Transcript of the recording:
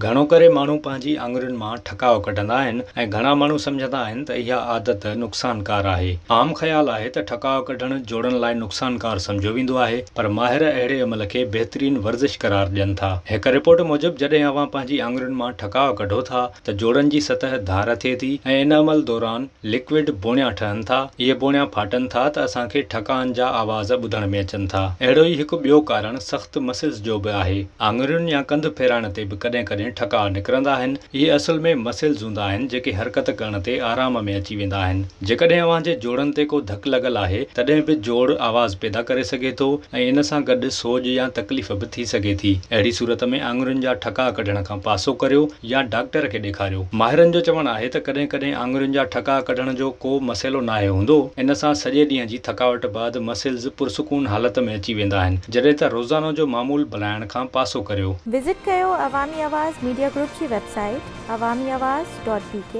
گهڻو ڪري ماڻهو پنهنجي آڱرين مان ٺڪاء ڪڍندا آهن ۽ گهڻا ماڻهو سمجهندا آهن ته اها عادت نقصانڪار آهي. عام خيال آهي ته ٺڪاء ڪڍڻ جوڙن لاء نقصانڪار سمجهيو ويندو آهي پر ماهر اهڙي عمل کي بهترين ورزش قرار ڏين ٿا. هڪ رپورٽ موجب جڏهن اوهان پنهنجي آڱرين مان ٺڪاء ڪڍو ٿا ته جوڙن جي سطح ڌار ٿئي ٿي ۽ ان عمل دوران لڪوئڊ بوڻيا ٺهن ٿا. اهي بوڻيا ڦاٽن ٿا ته اسان کي ٺڪائن جا آواز ٻڌڻ ۾ اچن ٿا. اهڙو ئي هڪ ٻيو ڪارڻ سخت مسلز جو به آهي. آڱرين يا ڪنڌ ڦيرائڻ تي به ڪڏهن ڪڏهن ٺڪاء نڪرندا آهن. اهي اصل ۾ مسلز هوندا آهن جيڪي حرڪت ڪرڻ تي آرام ۾ اچي ويندا آهن. جيڪڏهن اوهان جي جوڙن تي ڪو ڌڪ لڳل آهي تڏهن به جوڙ آواز پيدا ڪري سگهي ٿو ۽ ان سان گڏ سوڄ يا تڪليف به ٿي سگهي ٿي. اهڙي صورت ۾ آڱرين جا ٺڪاء ڪڍڻ کان پاسو ڪريو يا ڊاڪٽر کي ڏيکاريو. ماهرن جو چوڻ آهي ته ڪڏهن ڪڏهن آڱرين جا ٺڪاء ڪڍڻ جو ڪو مسئلو ناهي هوندو، ان سان سڄي ڏينهن جي ٿڪاوٽ بعد مسلز پرسڪون حالت ۾ اچي ويندا آهن، جڏهن ته روزانو جو معمول بڻائڻ کان پاسو ڪريو. وزٽ ڪيو عوامي آواز ميڊيا گروپ جي website Awami Awaz dot B K.